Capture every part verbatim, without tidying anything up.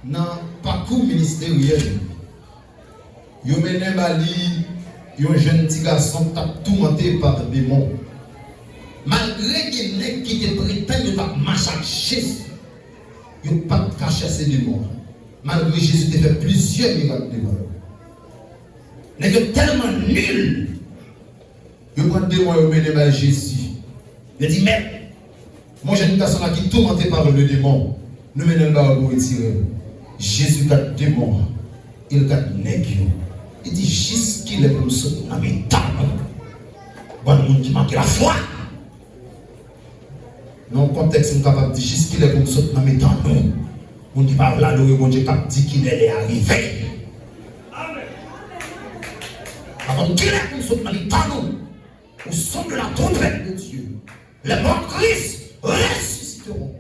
nan pakou ministeryèl, yo mennen ba li yon jèn ti gason k t ap toumante pa demon. Malgre gen nèg ki te pretann yo t ap mache ak Jezi, yo pa t ka chase demon an, malgre Jezi te fè plizyè mirak devan yo. Nèg yo tèlman nil, yo pran demon yo mennen bay Jezi. Yo di, Mèt, mon jèn gason la ki toumante pa le demon, nou mennen l ba ou pou retire l. Jezi gad demon an, e l gad nèg yo. Li di, Jiskilè pou m sot nan mitan nou? Bann moun ki manke lafwa! Nan yon kontèks, m kapab di, Jiskilè pou m sot nan mitan nou? Moun ki pa vle adore Bondye k ap di kilè lè a rive. Avan kilè pou m sot nan mitan nou? Au son de la trompette de Dieu, les morts en Christ ressusciteront.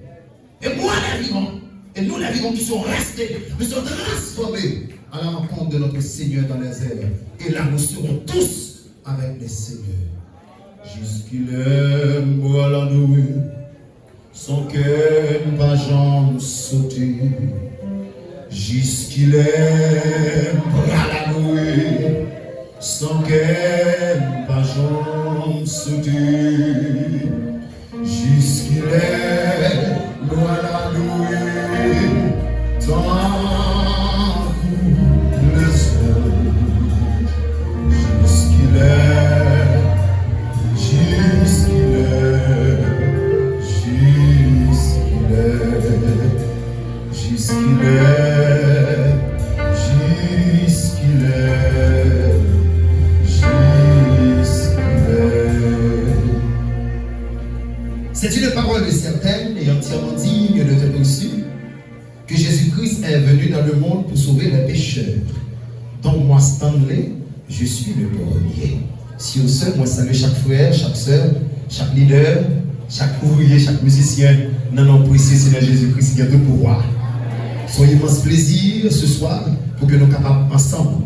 Et moi, les vivants, et nous, les vivants qui sont restés, nous serons transformés à la rencontre de notre Seigneur dans les airs. Et là, nous serons tous avec le Seigneur. Jiskilè m pral adore san kè m pa janm sote? Jiskilè m pral adore san kè m pa janm sote? Jiskilè nou al adore tankou lèzanj? Jiskilè, jiskilè, jiskilè, jiskilè, jiskilè, jiskilè? C'est une parole certaine et entièrement digne d'être reçue, que Jésus-Christ est venu dans le monde pour sauver les pécheurs, dont moi, Stanley, je suis le premier. Sur ce, mwen salye chak frè, chak sè, chak lidè, chak ouvriye, chak mizisyen, nan non presye Senyè Jezi Kris ki gen tout pouvwa. C'est un immense plaisir ce soir pour que nous capables ensemble.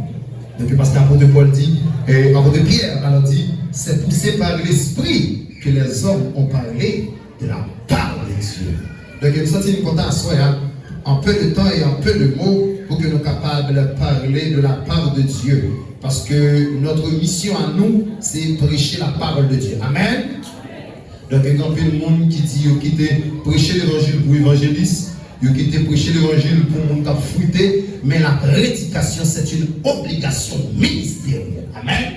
Donc, parce que l'apôtre Paul dit, euh, l'apôtre Pierre, alors dit, c'est poussé par l'Esprit que les hommes ont parlé de la part de Dieu. Donk, m santi m kontan aswè a, en peu de temps et en peu de mots, pour que nous capables parler de la part de Dieu. Parce que notre mission à nous, c'est prêcher la parole de Dieu. Amen. Donk, gen anpil moun ki di yo kite preche levanjil pou evanjelis, yo kite preche levanjil pou moun k ap frite, men la prédication, c'est une obligation ministérielle. Amen.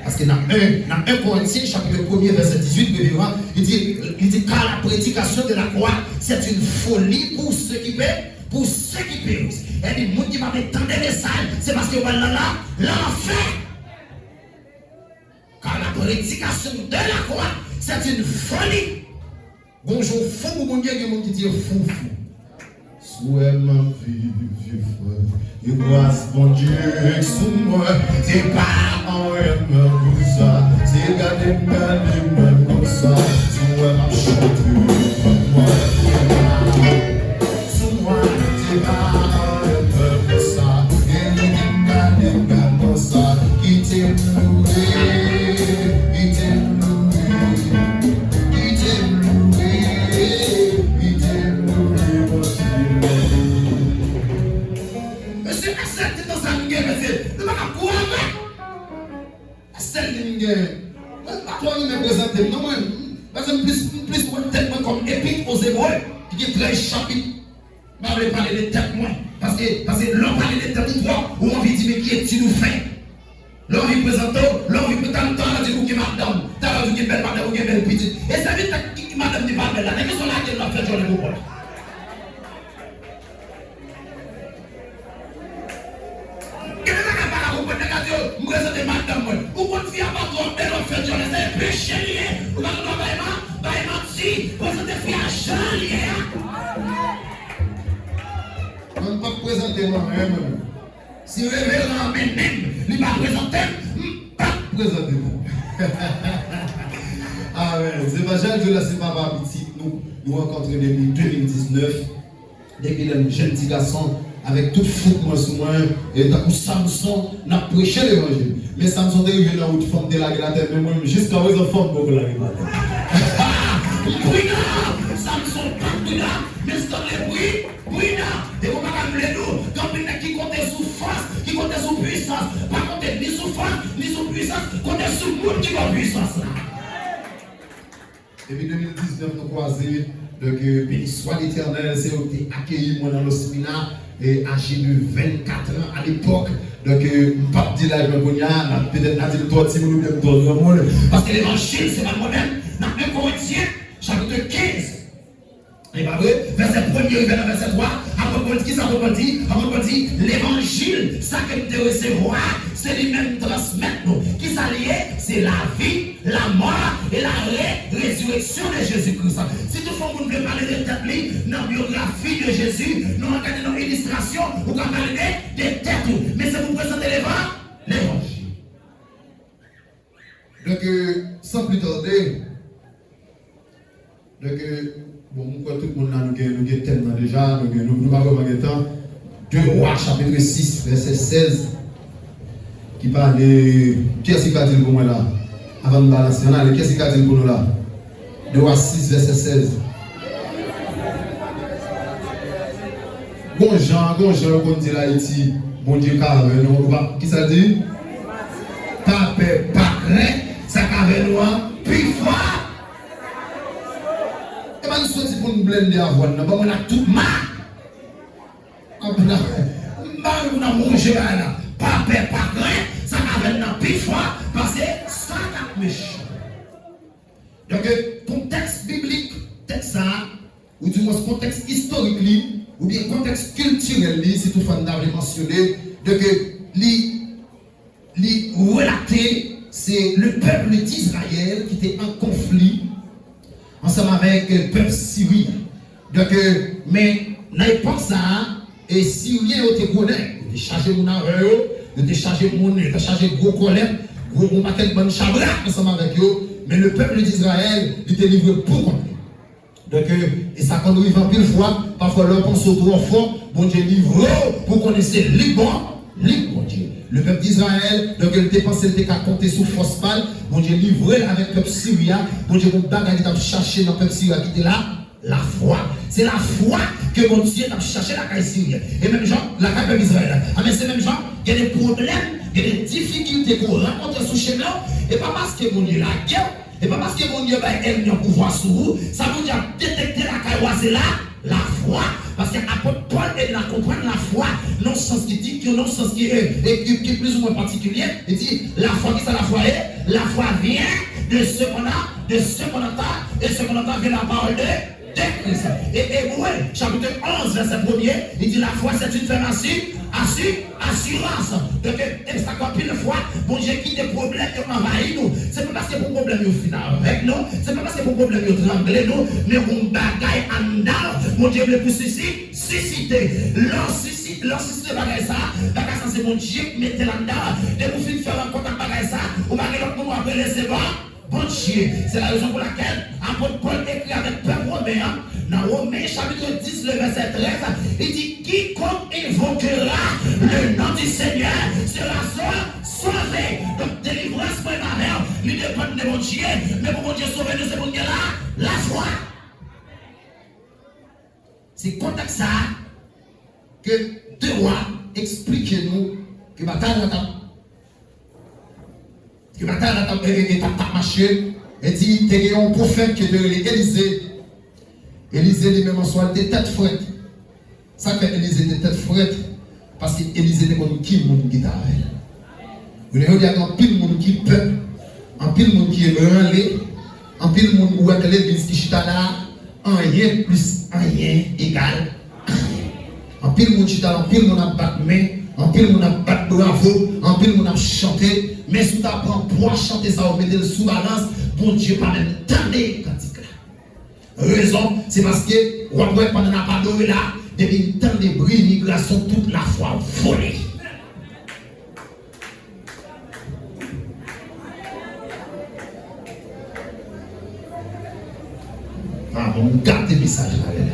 Paske nan en, nan en Korentyen, chapit premye, vèsè dizuit, revè a, li di, li di, car la prédication de la croix, c'est une folie pour ceux qui pé-, pour ceux qui périssent. Epi moun ki pa vle tande mesaj, se paske yo pral nan la, nan lanfè. Car la prédication de la croix, c'est une folie. Gon jan w fou pou Bondye, gen moun ki di yo fou, fou. Si w wè m ap viv, vye frè, e gras Bondye k sou mwen, se pa anyen m pou sa, se gade m, gade m konsa. Si w wè m ap chante, mwen, sou mwen, se pa anyen m pou sa, e gade m, gade m konsa. Kite m loure, kite m loure. Mesye, asèl ti tan sa m gen, mesye, nou pa ka kouri avè. Asèl li m gen. Mwen pa twò renmen prezante m, non, mwen. Paske m plis, m plis wè tèt mwen kòm Epit o Zebre, ki gen trèz chapit. M pa vle pale de tèt mwen. Paske, paske lè w pale de tèt ou twòp, ou anvi di, men ki etid ou fè? Lè w anvi prezante w, lè w anvi prezante w, talè w di ou gen madanm, talè w di ou gen bèl madanm, ou gen bèl pitit. E sèvi tèt ki, ki madanm ki pa bèl la, nan kesyon lage l ap fè djòlè pou kò l. Gen de bagay pa ka konprann, nèg la di yo, m prezante madanm mwen. Ou konn fi a pa twò bèl, w ap fè djòlè, se peche li ye. Ou pa gen dwa bay ma-, bay manti, prezante fi a jan l ye a. Mwen, m p ap prezante mwen menm, mwen menm. Si reveran an mennen m, li pa prezante m, m p ap prezante m. Amèn. Se pa Jan Jonas, se papa pitit nou. Nou rankontre depi de mil diznèf. Depi lè m jèn ti gason, avèk tout fouk mwen sou mwen, e tankou Samson, n ap preche levanjil. Men Samson te rive nan wout, fanm te lage l atè, men mwen menm, jiskaprezan, fanm poko lage m atè. Pridan! Samson pa t pridan, men Stanley pri, pridan! E konpa ka m vle di w, gen anpil nèg ki konte sou fòs, ki konte sou pwisans, pa konte ni sou fòs, ni sou pwisans, konte sou moun ki ba w pwisans la. Depi de mil diznèf nou kwaze, donk, euh, beni swa Letènèl, se yo ki te akeyi mwen nan Losmina, e aje de vennkat an alepòk. Donk, euh, m p ap di laj mwen kounye a, n ap petèt n a di m twò timoun oubyen m twò granmoun. Paske levanjil, se pa mwen menm, nan en Korentyen, chapit kenz, e pa vre, vèsè premye rive nan vèsè twa, apot Pòl di, kisa apot Pòl di? Apot Pòl di, levanjil, sa ke m te resevwa, se li menm m transmèt nou. Kisa li ye? Se lavi, la mort et la ré-, résurrection de Jésus-Christ. Si toutfwa yon moun vle pale de tèt li, nan byografi de Jezi, nou al gade nan ilistrasyon, ou ka pale de, de tèt ou. Men se pou prezante levan-, levanjil. Donk, euh, sans plus tarder, donk, euh, bon, m kwè tout moun la, nou gen, nou gen tèm nan deja, nou gen, nou, nou pa vrèman gen tan. De Wa, chapit sis, vèsè sèz, ki pale, kiyès ki ka di l pou mwen la? Avan n balanse, ann ale, kiyès ki ka di l pou nou la? De Wa sis, vèsè sèz. Gon jan, gon jan yo konn di l Ayiti, Bondye ka avè nou. Ou pa, kisa l di? Pa pè, pa krent, sa k avè nou an pi fò. E pa nou soti pou n blende avwàn nan, ban mwen ak tout ma. M pa vle pou n ap wonje bagay la. Pa pè, pa krent, sa k avè n nan pi fò pase sa k ap mechan. Donk, kontèks biblik tèks sa a, oudimwens kontèks istorik li, oubyen kontèks kiltirèl li, si toutfwa n ta vle mansyone, donk, li, li relate, se le peuple d'Israël ki te an konfli ansanm avèk pèp Siri a. Donk, men nan epòk sa a, e Siryen yo te gwo nèg, yo te chaje moun avè yo, yo te chaje moun, yo te chaje gwo kòlèt, gwo, gwo pakèt bann chabrak ansanm avèk yo, men le peuple d'Israël, li te livre pou kont li. Donk, e sa konn rive anpil fwa, pafwa lè w panse w twò fò, Bondye livre w pou w konnen se li k bon, li k Bondye. Le peuple d'Israël, donk, li te panse l te ka konte sou fòs pa l, Bondye livre l avèk pèp Siri a, Bondye gen yon bagay li t ap chache nan pèp Siri a ki te la, lafwa. Se lafwa ke Bondye t ap chache lakay Siryen. E menm jan, lakay pèp Izrayèl la. Amen, se menm jan, gen de pwoblèm, gen de difikilte ke w rankontre sou chemen w, e pa paske Bondye lage w, e pa paske Bondye bay ènmi an pouvwa sou ou, sa Bondye ap detekte lakay ou a, se la, lafwa. Paske apot Pòl ede n a konprann lafwa nan sans ki di, nan sans ki, e, e, ki, ki plizoumwen patikilye. Li di, lafwa, kisa lafwa ye? Lafwa vient de ce qu'on a, de ce qu'on entend, et ce qu'on entend vient de la parole de, de Christ. E Ebre, chapit onz, vèsè premye, li di, lafwa, c'est une ferme assi-, assi-, asirans. Donk, e, e sa k anpil fwa, Bondye kite pwoblèm yo anvayi nou. Se pa paske pou pwoblèm yo fin avèk nou, se pa paske pou pwoblèm yo trangle nou, men yon bagay anndan, Bondye vle pou sisi-, sisite. Lè w sisi-, lè w sisite bagay sa, bagay sa se Bondye k mete l anndan. Depi w fin fè rankont ak bagay sa, ou pa gen lòt moun w ap rele, se bon. Bondye. C'est la raison pour laquelle apot Pòl ekri avèk pèp women an, nan Women chapit dis, le vèsè trèz, li di, quiconque invoquera le nom du Seigneur sera sa-, sauvé. Donk, delivrans mwen avè w, li depann de Bondye, men pou Bondye sove nou, se pou n gen la, lafwa. Se kontèks sa a ke De Wa eksplike nou ke batay la t ap, ke batay la t ap, e, e, e, t ap, t ap mache, e di, te gen yon pwofèt ke te rele Elize. Elize li menm an swa, li te tèt frèt. Sa k fè Elize te tèt frèt? Paske Elize te konn ki moun ki t avè l. Jounen jodi a, gen anpil moun ki pè, anpil moun ki ebranle, anpil moun ou wè k legliz ki chita la, anyen plis anyen egal anyen. Anpil moun chita la, anpil moun ap bat men, anpil moun ap bat bravo, anpil moun ap chante, men si w ta pran pwa chante sa yo mete l sou balans, Bondye pa menm tande kantik la. Rezon, se paske w ap wè pandan n ap adore la, depi n tande bri migrasyon, tout lafwa vole. Ah, bon, m gate mesaj la, lè.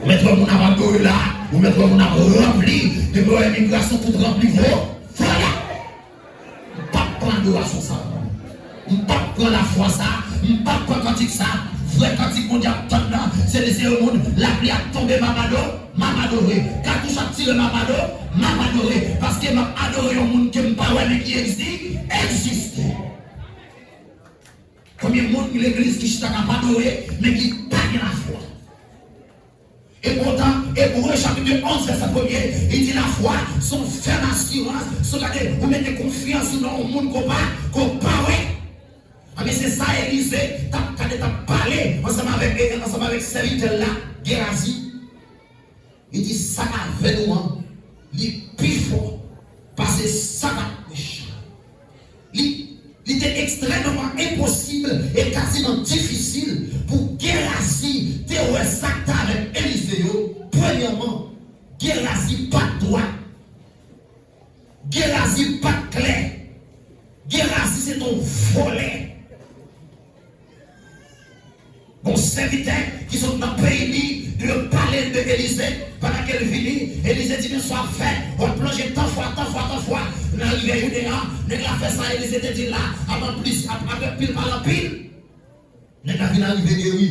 Ou mèt wè moun ap adore la, ou mèt wè moun ap ranpli, depi w wè migrasyon tout ranpli, vo, vole. M p ap pran adorasyon sa a. M p ap pran lafwa sa a. M p ap kwè kantik sa. Vrè kantik Bondye ap tann nan, se li, se yon moun, lapli ap tonbe, m ap ado, m ap adore. Katouch ap tire, m ap ado, m ap adore. Paske m ap adore yon moun ke m pa wè, men ki egzi-, egziste. Konbyen moun legliz ki chita k ap adore, men ki pa gen lafwa? E poutan, Ebre chapit onz, vèsè premye, li di lafwa se yon fèm asirans, se w gade, ou mete konfyans ou nan yon moun ke w pa, ke w pa wè. Anben, se sa Elize t ap gade, t ap pale ansanm avèk, ansanm avèk sèvitè l la, Gerazi. Li di, sa k avè nou an, li pi fò pase sa k ap mechan. Li, li te ekstrèmman enposib e kaziman difisil pou Gerazi te wè sa k te avèk Elize yo. Premyèman, Gerazi pa t dwat. Gerazi pa t klè. Gerazi se t on vòlè. Bon, sèvitè ki sot nan peyi li, li pale de Elize. Pandan ke l vini, Elize di, men sa w ap fè, w ap plonje tan fwa, tan fwa, tan fwa nan rivyè Jouden an. Nèg la fè sa Elize te di l la, ap anplis, ap, ap anpil pale anpil. Nèg la vin arive geri.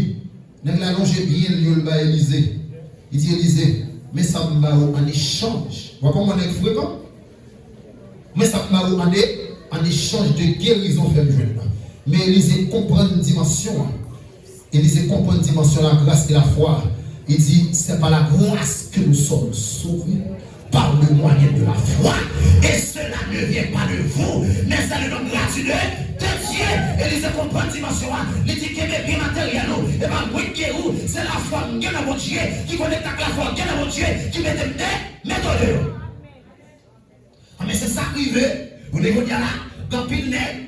Nèg la lonje byen l yo, l bay Elize. Li di Elize, men sa m ba ou an echanj. W ap konprann nèg frekan? Men sa m ba ou an e-, an echanj de gerizon w fè m jwenn nan. Men Elize konprann dimansyon an. Elize konprann dimansyon lagras e lafwa. Li di, c'est par la grâce que nous sommes sauvés, par le moyen de la foi, et cela ne vient pas de vous, mais c'est le don gratuit de, de Dieu. Elize konprann dimansyon an. Li di, kenbe byen materyèl ou, e pa mwen k geri w, se lafwa m gen nan Bondye, ki konekte ak lafwa w gen nan Bondye, ki mete m de, mete w deyò. Anben, se sa k rive. Ou ne jodi a la, gen anpil nèg,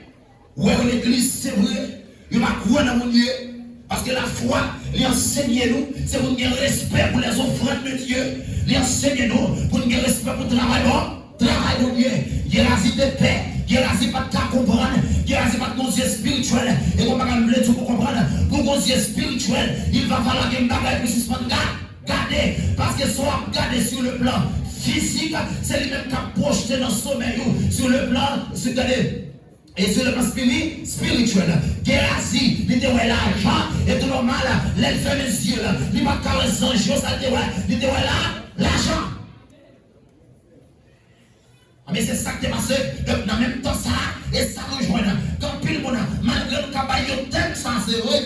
wè yo legliz, se vre, yo pa kwè nan Bondye. Paske lafwa, li ansenye nou, se pou n gen respè pou les offrandes de Dieu. Li ansenye nou pou n gen respè pou travay bon, travay Bondye. Gerazi te pè, Gerazi pa t ka konprann, Gerazi pa t gon zye espirityèl. E gon bagay m vle di w pou konprann, pou gon zye espirityèl, il va falloir gen bagay pou sispann gade. Gade, paske sa w ap gade sur le plan fizik, se li menm k ap pwojte nan somèy ou, sur le plan, si gade, e sur le plan spiri-, spirityèl. Gerazi, li te wè lajan, e tou nòmal, lè l fèmen zye l, li pa t ka wè zanj yo, sa l te wè, li te wè la, lajan. Anben, se sa k te pase. Donk, nan menm tan sa a, e sa nou jwenn. Gen anpil moun, malgre nou ka bay yo tèm sa, se vre.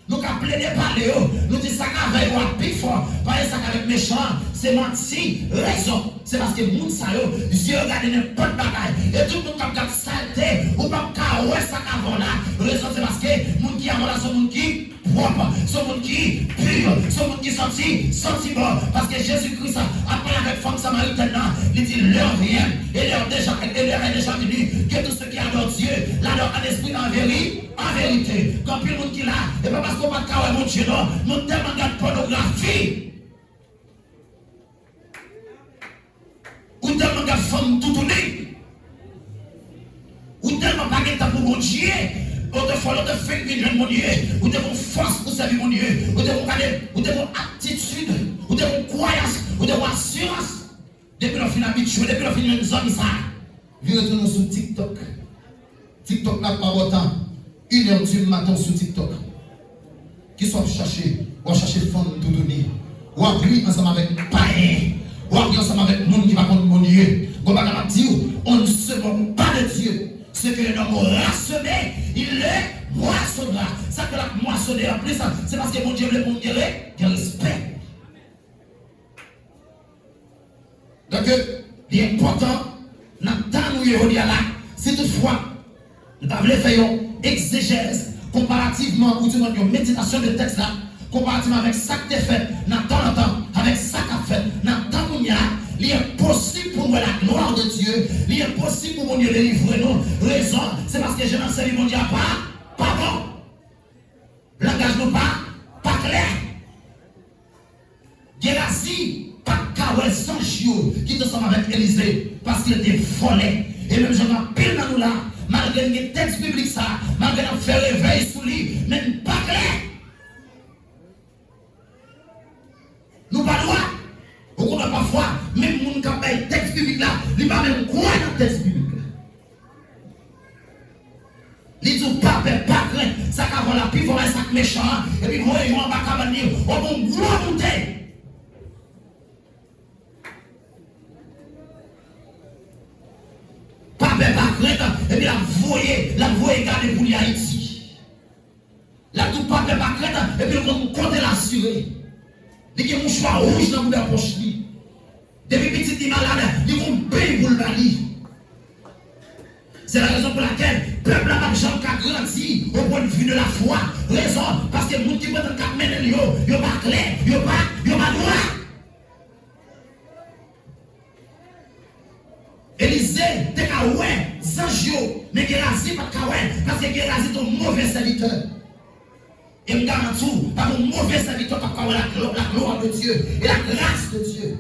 Nou ka plede pale yo. Nou di sa k avè yo a pi fò. Paske sa k avèk mechan an, se manti, rezon. Se paske moun sa yo, zye yo gade nenpòt bagay. E tout moun k ap gad salte, ou p ap ka wè sa k avè w la. Rezon, se paske moun ki avè w la, se moun ki pwòp, se yon moun ki pi, se yon moun ki santi, santi bon. Paske Jezi Kris ap pale avèk fanm samaritèn nan, li di, l'heure vient, et l'heure déjà, et l'heure est déjà venue, que tous ceux qui adorent Dieu l'adorent en esprit et en véri-, en vérité. Gen anpil moun ki la, e pa paske w pa t ka wè Bondye non, nou tèlman gad pònografi. Ou tèlman gad fanm toutouni. Ou tèlman pa gen tan pou Bondye. Ou te fò, ou te fenk vin jwenn Bondye. Ou te gon fòs pou sèvi Bondye. Ou te gon gade, ou te gon atitid. Ou te gon kwayans. Ou te gon asirans. Depi lè w fin abitye, depi lè w fin jwenn zanmi sa. Vire tounen w sou TikTok. TikTok la pa ba w tan. Inè di maten w sou TikTok. Kisa w ap chache? W ap chache fanm toutouni. W ap ri ansanm avèk payen. W ap ri ansanm avèk moun ki pa konn Bondye. Gon bagay m ap di w, on ne se moque pas de Dieu. Ce que l'homme aura semé, il le moissonnera. Sa ke l ap mwasone anplis, se paske Bondye vle pou moun gen re-, gen respè. Donk, li enpòtan nan tan nou ye jodi a la, si toutfwa nou ta vle fè yon egzejèz konparativman, oudimwen yon meditasyon de tèks la, konparativman avèk sa k te fèt nan tan lontan, avèk sa k ap fèt nan tan kounye a, li enposib pou n wè la gloire de Dieu, li enposib pou Bondye delivre nou. Rezon, se paske jan n ap sèvi Bondye a pa, pa bon. Langaj nou pa, pa klè. Gerazi pa t ka wè zanj yo ki te ansanm avèk Elize, paske l te vòlè. E menm jan anpil nan nou la, malgre n gen tèks biblik sa, malgre n ap fè revèy sou li, men n pa klè. Nou pa dwat. Ou konnen pafwa, menm moun k ap bay tèks biblik la, li pa menm kwè nan tèks biblik la. Li di w pa pè, pa krent, sa k ap pi fò bay sa k mechan an, epi voye yo anba kabann li, w ap yon gwo moute. Pa pè, pa krent, epi l ap voye, l ap voye gade pou li Ayiti. L ap tou pa pè, pa krent, epi l konn kote l asire. Li gen mouchwa wouj nan boudè pòch li. Depi pitit li malad, li gon beny pou l ba li. C'est la raison pour laquelle pèp la p ap janm ka grandi au point de vue de la foi. Rezon, paske moun ki pretann k ap mennen l yo, yo pa klè, yo pa, yo pa dwat. Elize te ka wè zanj yo, men Gerazi pa t ka wè, paske Gerazi te yon move sèvitè. E m garanti w, pa gen yon move sèvitè k ap ka wè la glo-, la gloire de Dieu et la grâce de Dieu.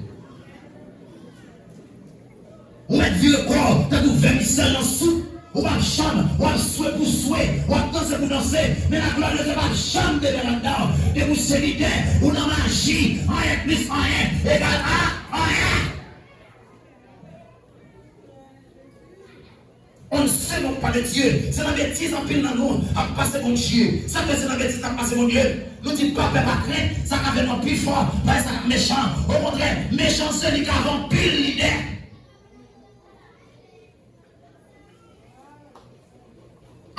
Ou mèt vire kò w tankou vèmisèl nan soup. Ou p ap janm, w ap swe pou swe, w ap danse pou danse, men la gloire de Dieu p ap janm demen anndan w. Depi w se lidè, ou nan maji, anyen plis anyen egal a anyen. On ne se moque pas de Dieu. Se nan betiz anpil nan nou ap pase Bondye. Sa k fè se nan betiz n ap pase Bondye? Nou di pa pè, pa krent, sa k ap fè nou pi fò, bay sa k ap mechan. Okontrè, mechanste li ka avè anpil lidè.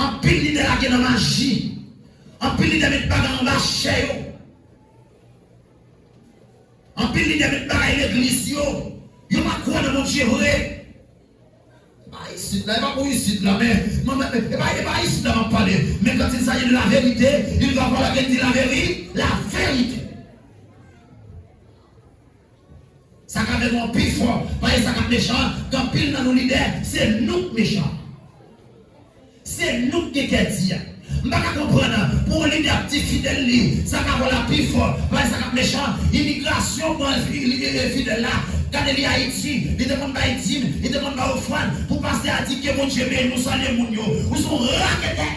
Anpil lidè lage nan maji. Anpil lidè met bagay anba chè yo. Anpil lidè met bagay legliz yo. Yo pa kwè nan Bondye vre. E pa isit la, e pa pou isit la, men, men, men, e pa, e pa isit la m ap pale. Men quand il s'agit de la vérité, il va falloir que je dise la vérité, la vérité. Sa k avè nou an pi fò, paske sa k ap mechan an, gen anpil nan nou lidè, se nou k mechan. Se nou k gen kè di a. M pa ka konprann, pou yon lidè ap di fidèl li, sa k avè w la pi fò, paske sa k ap mechan, imigrasyon pran fi-, li, li, fidèl la. Gade li Ayiti, li te konn bay dim, li te konn bay ofrann, pou pastè a di ke Bondye beni w, salye moun yo. Ou se yon raketè.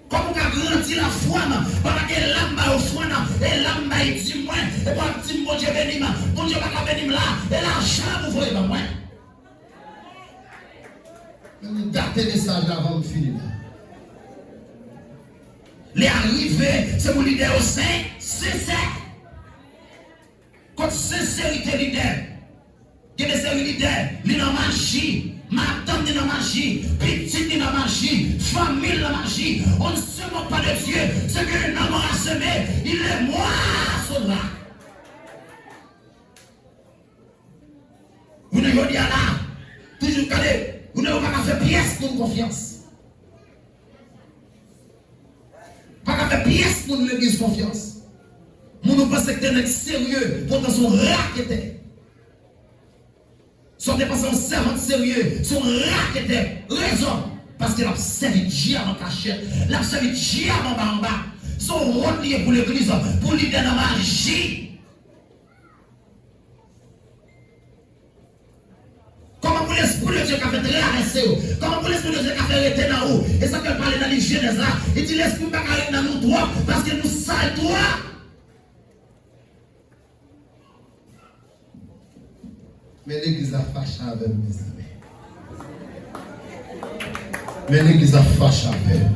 Kòman w ka grandi lafwa m, pandan ke la m bay ofrann, e la m bay dim mwen, epi w ap di m Bondye beni m, Bondye pa ka beni m la, e lajan pou voye ban mwen. Men m gate mesaj la avan m fini la. Lè a rive, se pou lidè yo sen-, sensè. Kot senserite lidè? Gen de seri lidè, li nan maji, madanm li nan maji, pitit li nan maji, fanmi l nan maji. On ne se moque pas de Dieu. Ce qu'un homme aura semé, il le moissonnera. Ou nan jodi a la, toujou gade, ou nan yo pa ka fè pyès moun konfyans. Pa ka fè pyès moun legliz konfyans. Moun ou panse ki te nèg serye, poutan se yon raketè. Sa w te panse yon sèvant serye, se yon raketè. Rezon, paske l ap sèvi dyab an kachèt, l ap sèvi dyab anba anba. Se yon wont li ye pou legliz, pou lidè nan maji. Kòman pou Lespri de Dye ka fè travèse w? Kòman pou Lespri de Dye ka fè rete nan ou? E sa ke l pale nan liv Jenèz la. Li di, Lespri m pa ka ret nan nou twòp, paske nou sal twòp. Men legliz la fache avè m, mezanmi. Men legliz la fache avè m.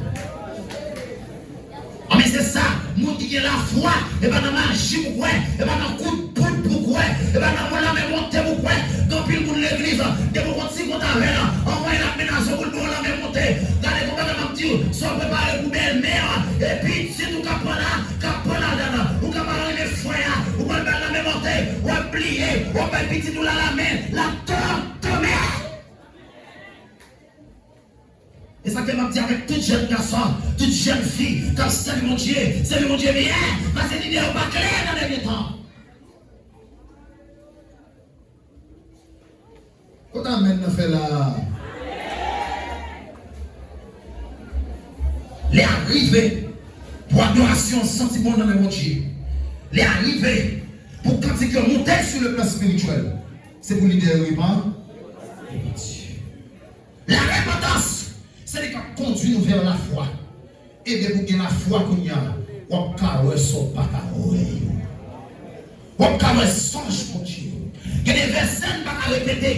Anben, se sa, moun ki gen lafwa, e pa nan maji pou kwè, e pa nan kout poud pou kwè, e pa nan yon lanmen monte pou kwè. Gen anpil moun legliz, depi w gon ti kont avè l, anvan l ap menaje w pou l ba w lanmen monte. Gade, gon bagay m ap di w, sa w prepare pou bèlmè, e pitit ou k ap pran la, k ap pran ladan l, ou ka pa renmen frè a, ou pral ba l lanmen monte, w ap bliye, w ap bay pitit ou la lamen, l ap tan, tanmen. E sa k fè m ap di avèk tout jèn gason, tout jèn fi k ap sèvi Bondye, sèvi Bondye byen, paske lidè yo pa klè nan dènye tan. Kot amèn nan fè la a? Lè a rive pou adorasyon santi bon nan men Bondye. Lè a rive pou kantik yo monte sou le plan espirityèl. Se pou lidè yo repanti. La repantans, se li k ap kondui nou vè lafwa. E depi w gen lafwa kounye a, w ap ka wè sa w pa ka wè yo. W ap ka wè sonj Bondye yo. Gen de vèsè n pa ka repete.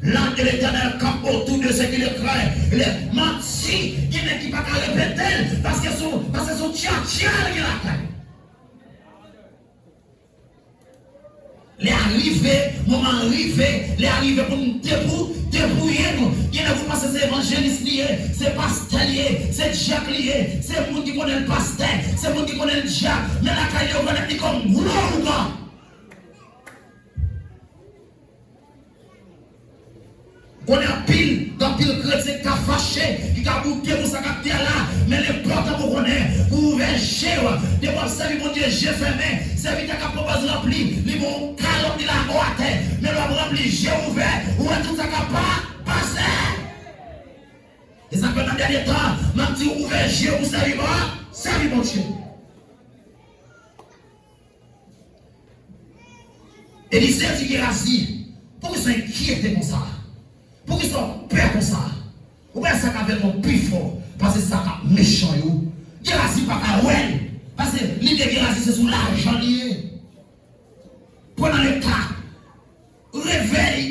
L'ange de l'Éternel campe autour de ceux qui le craignent. Lè manti, gen nèg ki pa ka repete l, paske se yon, paske se yon tchatcha l gen lakay. Lè a rive, moman an rive, lè a rive pou nou depou-, depouye nou. Gen nèg ou panse se evanjelis li ye, se pastè li ye, se dyak li ye, se moun ki konnen l pastè, se moun ki konnen l dyak, men lakay li yo konnen li kòm gwo ougan. Konnen anpil, gen anpil kretyen ki ka fache, ki ka bouke pou sa k ap fèt la, men l enpòtan pou konnen, pou w ouvè je w. Depi w ap sèvi Bondye je fèmen, sèvitè k ap pran pòz ranpli, li ba w yon kalòt, li lage w atè, men lè w ap ranpli, je w ouvè, ou wè tout sa k ap pa-, pase. E sa k fè nan dènye tan, m ap di w, ouvè je w pou sèvi Bon-, sèvi Bondye. Elizè di Geyazi, poukisa w enkyete konsa? Poukisa w pè konsa? Ou wè sa k ap vin nou pi fò pase sa k ap mechan yo. Geyazi pa ka wè l, paske lide Geyazi se sou lajan li ye. Pran nan le ka, revèy,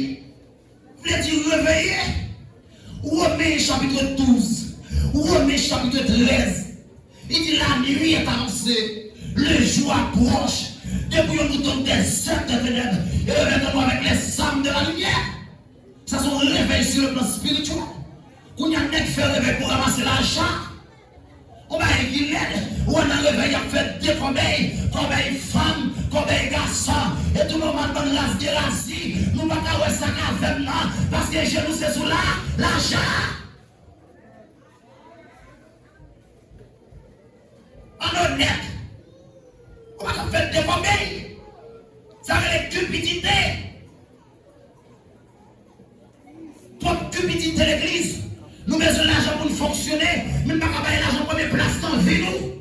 vle di reveye. Women chapit douz, Women chapit trèz, li di, la nuit est avancée, le jour approche, debout nous donc des œuvres des ténèbres et revêtons-nous avec les armes de la lumière. Sa se yon revèy sou le plan espirityèl. Kounye a nèg fè revèy pou ranmase lajan. Yon bagay ki lèd, ou wè nan revèy y ap fè de kòbèy, kòbèy fanm, kòbèy gason, e tou nou bann ras Geyazi, nou pa ka wè sa k avè m nan, paske je nou se sou la, lajan. Ann onèt, ou pa ka fè de kòbèy, sa rele kipidite. Twòp kipidite legliz. Nou bezwen lajan pou n fonksyone, men n pa ka bay lajan premye plas nan vi nou.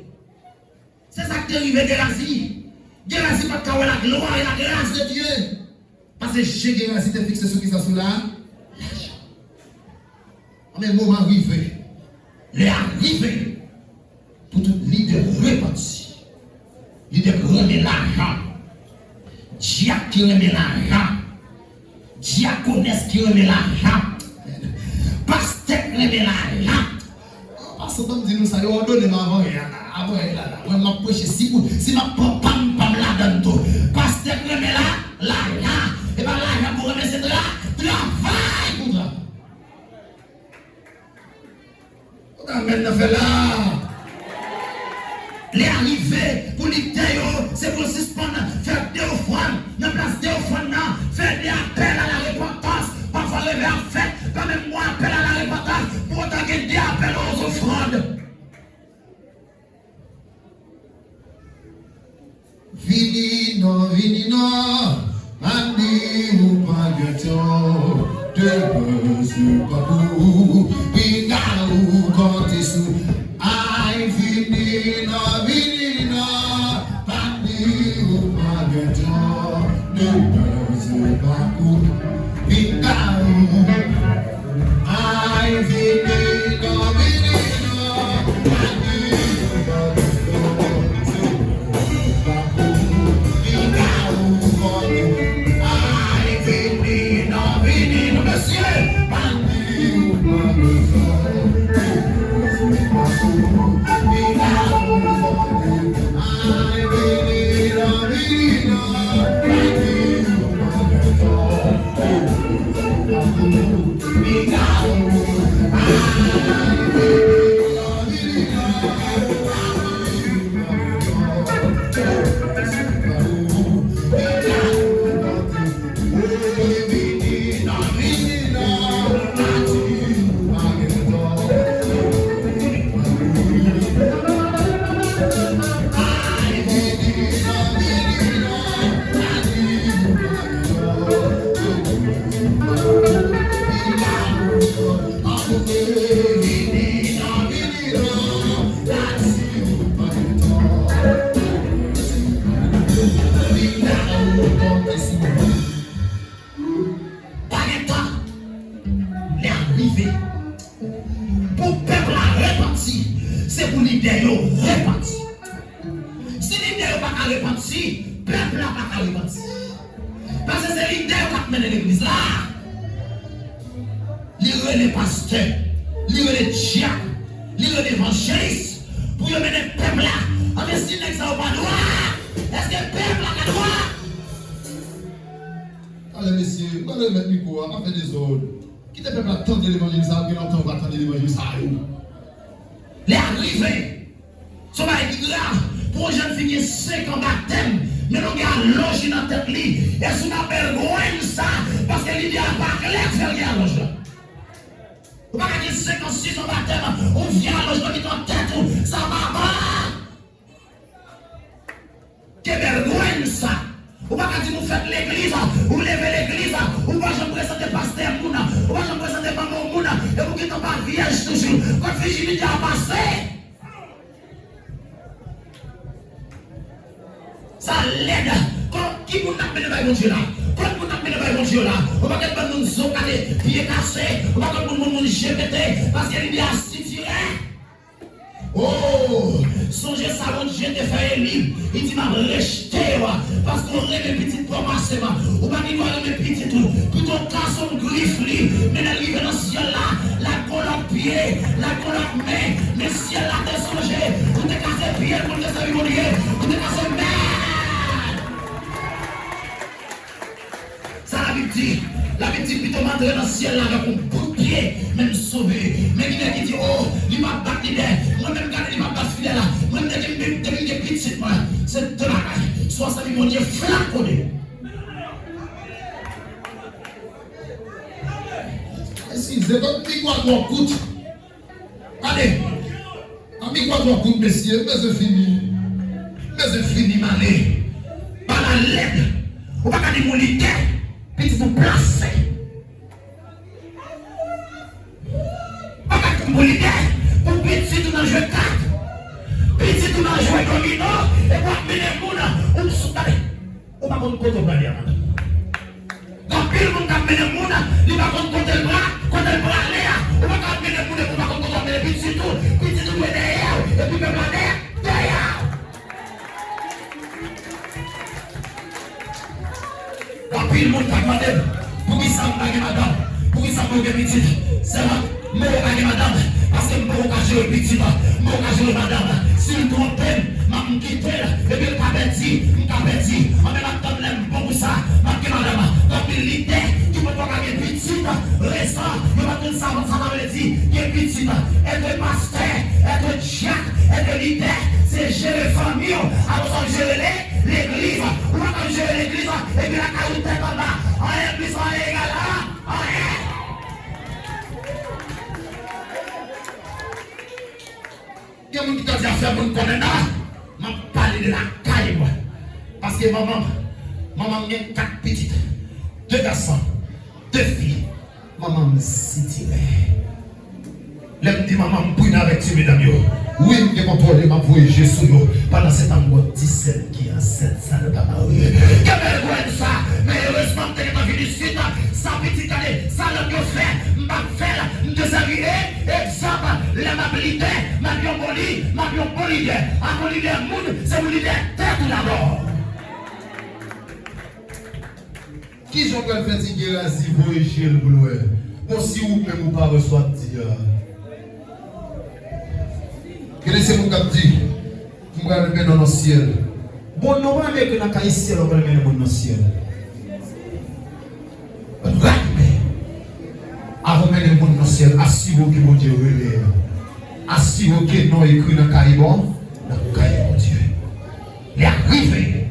Se sa k te rive Geyazi. Geyazi pa t ka wè la gloire et la grâce de Dieu. Paske je Geyazi te fikse sou kisa? Sou la, lajan. Men moman rive. Lè a rive. Pou tout lidè repanti. Lidè k renmen lajan. Dyak ki renmen lajan. Dyakonès ki renmen lajan. Pastè k renmen lajan. Pastè, ban m di nou sa, yo òdone m avan yè a la, avan yè a la. Mwen, m ap preche, si pou, si m ap pran pa m, pa m ladan l tou. Pastè k renmen la, lajan. E pa lajan pou renmen, se tra-, travay pou travay. Amèn nan fè la. Lè a rive pou lidè yo, se pou yo sispann fè de ofrann. Nan plas de ofrann nan, fè de apèl a la repantans. Pafwa revèy ap fèt, pa menm gon apèl a la repantans, pou otan gen de apèl aux offrandes. Vini non, vini non, pa di ou pa gen tan, demen se pa pou ou, pinga ou konte sou, ay, vini non, vini non, pa di ou pa gen tan, demen se pa pou ou, pinga ou. Ay, vini non, vini non, pa di ou pa gen tan. Pa gen tan. Lè a rive. Pou pèp la repanti, se pou lidè yo repanti. Si lidè yo pa ka repanti, pèp la pa ka repanti. Paske se lidè yo k ap mennen legliz la. rele pastè, li rele dyak, li rele evanjelis pou yo mennen pèp la. Anben, si nèg sa yo pa dwa, èske pèp la ka dwa? Talè, mesye, m pral remèt mikwo a, pa fè dezòd. Kite pèp la tande levanjil sa yo, gen lontan yo pa tande levanjil sa yo. Lè a rive, se yon bagay ki grav pou yon jèn fi gen senk an batèm, men nou gen alòj li nan tèt li. Èske w pa bèl grenn sa, paske lidè a pa klè k fè l gen alòj la? Ou pa ka gen senk an, sis an batèm, ou vye alòj nan mitan tèt ou, sa pa bon. Ke bèl grenn sa. Ou pa ka di m ou fèt legliz, ou leve legliz, ou pa janm prezante pastè moun, ou pa janm prezante manman moun, epi ou gentan pa vyèj toujou. Kot vijinite a pase? Sa lèd. Kon, ki moun n ap mennen bay Bondye la? Kot moun n ap mennen bay Bondye la? Yon pakèt bann moun zo kale, pye kase, yon pakèt moun, moun, moun je pete, paske lidè a sitire. Oh, sonje sa Bondye te fè Eli. Li di, "M ap rejte yo, paske w renmen pitit kòm pase m." Ou pa gen dwa renmen pitit ou. Pito w kase yon grif li, men lè l rive nan syèl la, l ap gon lòt pye, l ap gon lòt men. Men syèl la te sonje, ou te kase pye l pou l te sèvi Bondye, ou te kase men. Sa Labib di? Labib di, "Pito m antre nan syèl la avèk yon bout pye, men m sove." Men gen nèg ki di, "Oh, li pa bat lidè." Mwen menm, gade, li pa bat lidè la. Mwen, depi m, depi m gen pitit mwen, se de bagay. Swa w sèvi Bondye, flank kote. Eskize, kot mikwo a twò kout. Gade, an mikwo a twò kout, mesye, m bezwen fini. M bezwen fini, m ale. Bagay lèd. Ou pa ka di m yon lidè, pitit ou plase. Ou pa ka di m yon lidè, pou pitit ou nan jwe kat, pitit ou nan jwe domino, epi w ap mennen moun, ou sou, gade. Ou pa konn kote w prale a, madanm. Gen anpil moun k ap mennen moun, li pa konn kote l pra-, kote l prale a. Ou pa ka ap mennen moun epi ou pa konn kote w ap mennen pitit ou. Pitit ou dwe dèyè w, epi pèp la dèyè, dèyè w. Gen anpil moun k ap mande m, poukisa m pa gen madanm? Poukisa m pa gen pitit? Sèvant, m poko ka gen madanm, paske m poko ka jere pitit, m poko ka jere madanm. Si l twonpe m, m ap, m kite l, epi l ka pèdi, m ka pèdi. Anben, m ap tann lè m bon pou sa, m ap gen madanm. Gen anpil lidè ki poko ka gen pitit, rezon, yo pa konn sa, sa ta vle di, gen pitit. Èt pastè, èt dyak, èt lidè, se jere fanmi w, apre sa w jere le-, legliz. Ou pa ka jere legliz, epi lakay ou tèt anba. Anyen plis, anyen egal a anyen. Gen moun ki ta di afè moun konnen nan, m ap pale de lakay mwen. Paske manman m, manman m gen kat pitit, de gason, de fi. Manman m sitirè. Lè m di manman m, m pridan avèk ti medam yo. Wi, m gen kontwòl yo, m ap voye je sou yo. Pandan se tan, m wè disèt ki ansent, sa yo pa marye. Ke bèl grenn sa! Men erezman, m te gentan vin isit, sa pitit, gade, sa lòt yo fè, m p ap fè l, m te sèvi e, egzanp, lè m ap lidè, m ap yon bon li, m ap yon bon lidè. Avan w lidè moun, se pou w lidè tèt ou dabò. Kijan w pral fè ti Gerazi voye je l pou l wè? Bon, si ou menm ou pa wè sa w ap di a. Gade se moun k ap di, "M pral mennen w nan syèl." Bon, non pa ekri nan kay syèl, w pral mennen moun nan syèl. Rat men. Avan w mennen moun nan syèl, asire w ke Bondye rele w. Asire w ke non ekri nan kay bon, nan kay Bondye. Lè a rive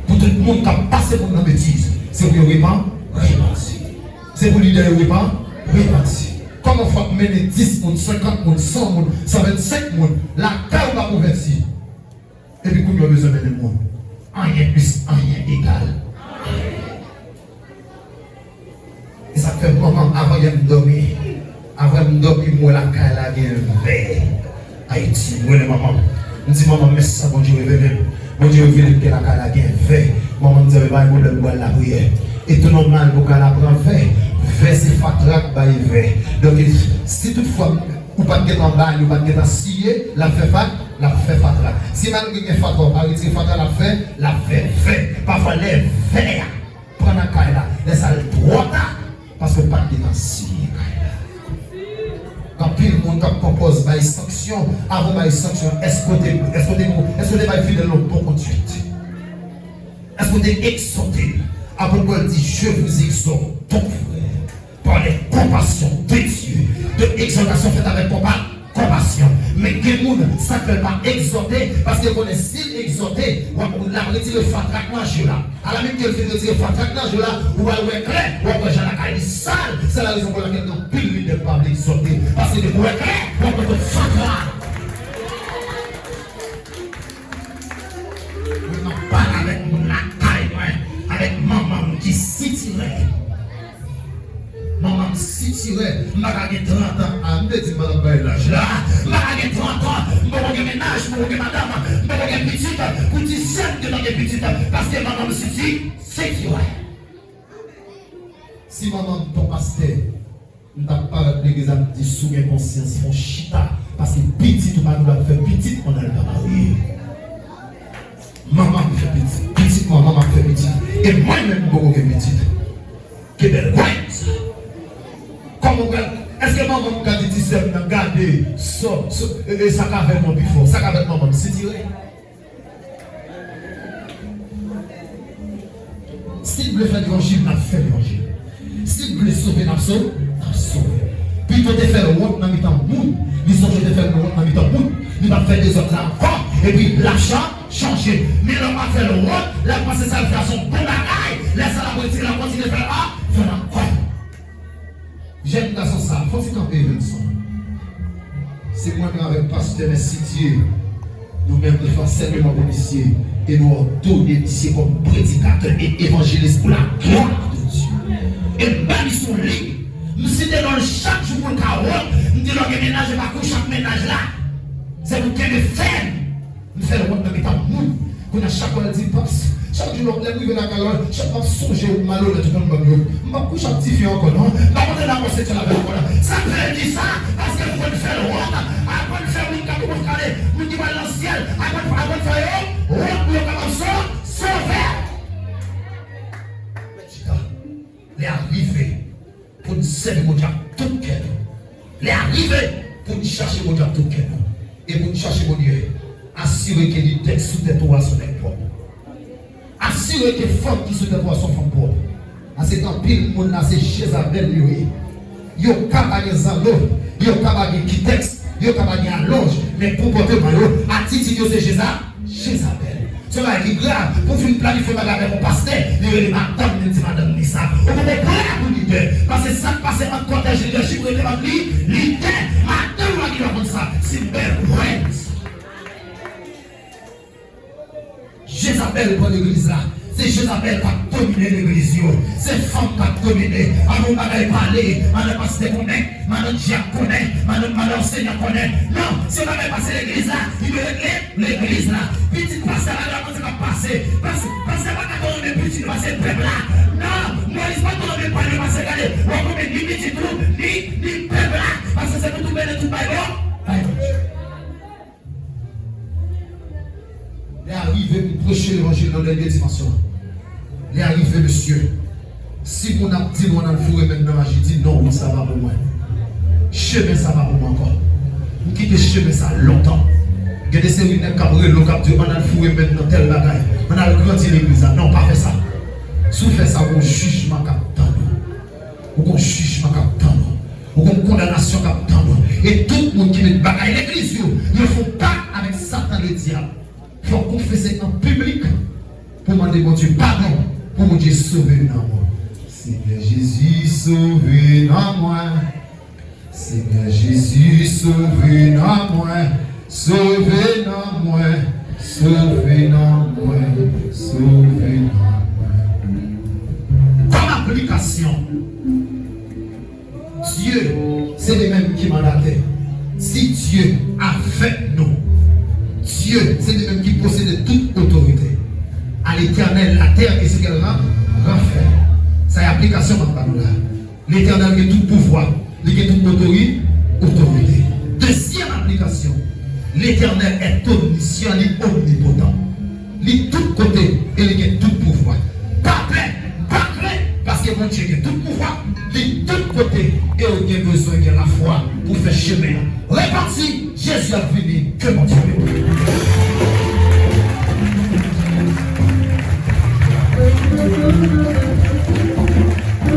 pou tout moun k ap pase moun nan betiz, se pou yo repan-, repanti. Se pou lidè yo repan-, repanti. Kòman fò w ap mennen dis moun, senkant moun, san moun, san vennsenk moun, lakay ou pa konvèti, epi kounye a w bezwen mennen moun? Anyen plis, anyen egal. E sa k fè manman m, avan yè m dòmi, avan m dòmi, m wè lakay la gen vè. Ayiti, m rele manman m. M di, "Manman, men sa Bondye revele m. Bondye revele m ke lakay la gen vè." Manman m di, "Anben, pa gen pwoblèm, m pral lapriyè." E tou nòmal pou w ka al pran vè. Vè se fatra k bay vè. Donk, si toutfwa ou pa t gentan bay, ou pa t gentan siye, l ap fè fat-, l ap fè fatra. Si malgre gen fatra, ou pa retire fatra, l ap fè, l ap fè vè. Pafwa, lè vè a pran nan kay la, lè sa l twò ta, paske w pa t gentan siye kay la. bay sanksyon, avan w bay sanksyon, èske w te, èske w te, èske w te bay fidèl la yon bon konduit? Èske w te egzòte l? Apot Pòl di, je vous exhorte donc, frères, par les compassions de Dieu. Donk, egzòtasyon fèt avèk konpa, konpasyon. Men gen moun, sa k fè l pa egzòte, paske l konnen si l egzòte, w ap, l ap retire fatra k nan je w la. Alamèt ke l fin retire fatra k nan je w la, ou pral wè klè, w ap wè jan lakay li sal. Se la rezon pou lakèl gen anpil lidè k pa vle egzòte. Paske depi w wè klè, w ap wè tout fatra. Mwen, m ap pale avèk moun lakay mwen, avèk manman m ki sitirè. Manman m sitirè, m pa ka gen trant an. A, m te di m pa t ap bay laj la. M pa ka gen trant an, m poko gen mennaj, m poko gen madanm, m poko gen pitit, pou dizyèm de nan gen pitit, paske manman m siti, sitirè. Si manman m t on pastè, m t ap parèt legliz la, m di, si w gen konsyans, fè w chita, paske pitit ou pa dwe ap fè pitit pandan l pa marye. Manman m fè pitit, pitit manman m ap fè pitit, e mwen menm m poko gen pitit. Ke bèl gwèt sa! Kòman w pral, èske manman m ka di ti sè m nan, gade, sò, sò, e, e sa k avè m an pi fò, sa k avè manman m sitirè? Si l vle fè levanjil, n ap fè levanjil. Si l vle sove, n ap sove, n ap sove. Pito te fè l wont nan mitan moun, li sonje te fè l wont nan mitan moun, li p ap fè dezòd la ankò, epi l ap cha-, chanje. Men lè w pa fè l wont, l ap panse sa l fè a se yon bon bagay, lè sa l ap retire, l ap kontinye fè l, a, fè l ankò. Jèn gason sa, fò ti kanpe Evelson. Se mwen menm avèk pastè Mèsidye, nou menm nou fè ansèyman pou misye, e nou òdone misye kòm predikatè e evanjelis pou la glwa de Dye. E m ba misye yon lig, m site non l chak jou pou l ka wont, m di lè w gen mennaj e pa kouche ak mennaj la, se pou kenbe fèm. M fè l wont nan mitan moun. Kounye a chak lè l di, Paps, chak jou lè m rive lakay la, chak m ap sonje w malonèt ou konn ban m yo. M p ap kouche ak tifi ankò non. M p ap antre nan rapò seksyèl avè l ankò non. Sa k fè l di sa? Paske m konn fè l wont. Aprann fè moun k ap wont gade, moun ki pral nan syèl, aprann, aprann fè yo wont pou yo kapab so-, sove. Chita. Lè a rive pou n sèvi Bondye ak tout kè nou. Lè a rive pou n chache Bondye ak tout kè nou. E pou n chache Bondye, asire ke lidè k sou tèt ou a se yon nèg pwòp. Asire ke fanm ki sou tèt ou a se yon fanm pwòp. Paske anpil moun la se Jezabèl yo ye. Yo ka pa gen zanno, yo ka pa gen kitèks, yo ka pa gen alonj, men konpòteman yo, atitid yo se Jeza-, Jezabèl. Se yon bagay ki grav. Pou w fin planifye bagay avèk yon pastè, li rele madanm li, li di madanm li sa. Ou poko prè pou lidè. Paske sa k pase ant kòtèj lidèchip rete ant li, lidè. Madanm ou pa gen dwa konn sa. Se bèl pwen. Jezabèl pran legliz la. Se Jezabèl k ap domine legliz yo. Se fanm k ap domine. Ann yon bagay pale, ann yon pastè konnen. Madan dyak konnen, madan, madan anseynan konnen. Non, se bagay pase legliz la, li dwe regle legliz la. Pitit pastè pa dwe panse k ap pase. Pas-, pastè pa ka twò renmen pitit li pase pèp la. Non, Moyiz pa twò renmen pale pase gade. W ap renmen ni pitit ou, ni, ni pèp la. Paske se pou tou mennen tout bay bò, bay Bondye. Lè a rive pou preche levanjil nan dènye dimansyon an. Lè a rive, mesye. Si moun ap di nou ann al foure men n nan maji, di non, wout sa pa pou mwen. Chemen sa pa pou mwen ankò. M kite chemen sa lontan. Gen de seri nèg k ap rele w, k ap di w ann al foure men n nan tèl bagay, ann al grandi legliz la. Non, pa fè sa. Si w fè sa, gon jijman k ap tann ou. Ou gon jijman k ap tann ou. Ou gon kondanasyon k ap tann ou. E tout moun ki met bagay legliz yo, yo fè yon pak avèk Satan ledyab. Fòk konfese an piblik pou mande Bondye padon, pou Bondye sove nanm ou. Senyè Jezi, sove nanm mwen. Senyè Jezi, sove nanm mwen. Sove nanm mwen, sove nanm mwen, sove nanm mwen. Kòm aplikasyon, Dye se li menm ki mandatè. Si Dye avèk nou, Dye se li menm ki posede tout otorite. À l'Éternel la terre et ce qu'elle ren-, renferme. Sa e aplikasyon m ap ba nou la. Letènèl gen tout pouvwa, li gen tout otori-, otorite. Dezyèm aplikasyon, Letènèl est omniscient, li omnipotan. Li tout kote e li gen tout pouvwa. Pa pè, pa krent, paske Bondye gen tout pouvwa, li tout kote, e ou gen bezwen gen lafwa pou fè chemen an. Repati, Jezi ap vini, ke Bondye beni.